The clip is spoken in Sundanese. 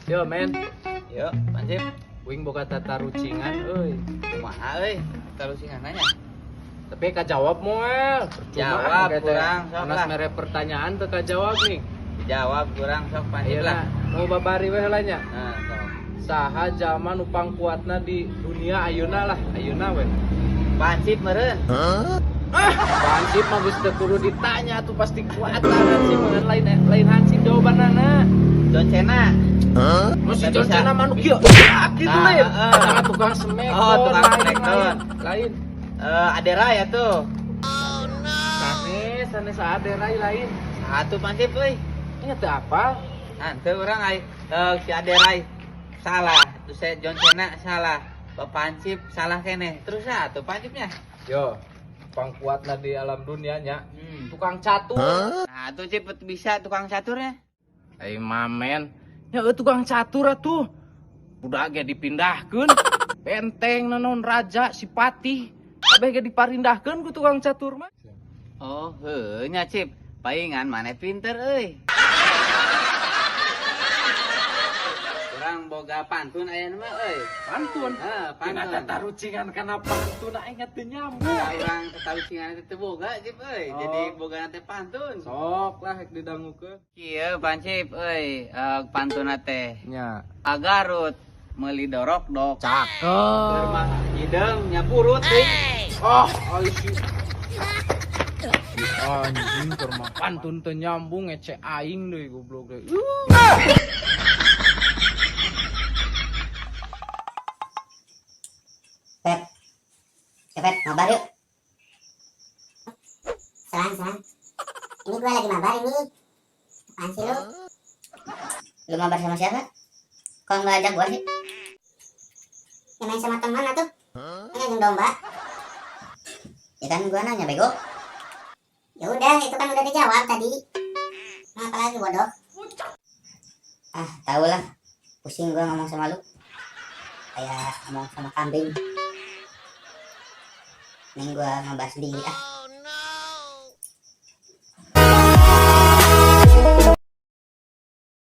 Yo men, Yo, Pansip. Wing boga tatarucingan euy. Kumaha euy? Tarucingan nanya. Tapi kajawab moal. Percuma Jawab, teh. kurang, sok Panas lah. mere pertanyaan teu kajawab nih. Dijawab kurang sok Pansip Ayeuna lah. mau babari we heula nya. Nah, sok. Saha jalma nu pangkuatna di dunia ayeuna lah, ayeuna we. Pansip meureun. Ah, Hansip mah geus teu kudu ditanya tuh pasti kuat lah Hansip mah lain lain Hansip jawabanana. John Cena. Masih Bisa. John Cena mah nu kieu. Ah, kitu Nah, lain. heeh. Sama tukang smackdown. Oh, tukang lain, smackdown. Lain. Lain. Eh, Adera ya tuh. Sanes, sanes Ade Rai lain. Satu Pansip euy. Ini teu apa? Nah, teu urang ai si Ade Rai salah, terus saya John Cena salah. Bapak Pansip salah keneh. Terus satu Pansipnya. Yo, pangkuatna di alam dunia nya. Hmm. Tukang catur. Nah, tuh Cip bisa tukang caturnya. Ai mamen. Ya eueuh tukang catur atuh. Budak ge dipindahkeun. Benteng naon raja si patih. Kabeh ge diparindahkeun ku tukang catur mah. Oh, heuh nya Cip. Palingan maneh pinter euy. Urang boga pantun aya mah euy. Pantun. Heeh, Tina pantun. tatarucingan kana pantun aing teu nyambung. Nah, urang tatarucingan teh teu boga Cip euy. Oh. Jadi boga teh pantun. Sok lah hek didangukeun. Kieu Pansip euy, pantun teh. Nya. Agarut meuli dorok dok. Cakep. Keur mah hideung nyapurut euy. Oh, ai si anjing keur mah pantun teu nyambung ngece aing deui goblok deui. Pep, Pep, mabar yuk. Selang, selang. Ini gua lagi mabar ini. Apaan sih lu? Lu mabar sama siapa? Kok nggak ajak gua sih? Ya main sama teman atuh. Ini anjing domba. Ya kan gua nanya bego. Ya udah, itu kan udah dijawab tadi. Mau apa lagi bodoh? Ah, tau lah. Pusing gua ngomong sama lu. Kayak ngomong sama kambing. Neng gua mabar sendiri ah.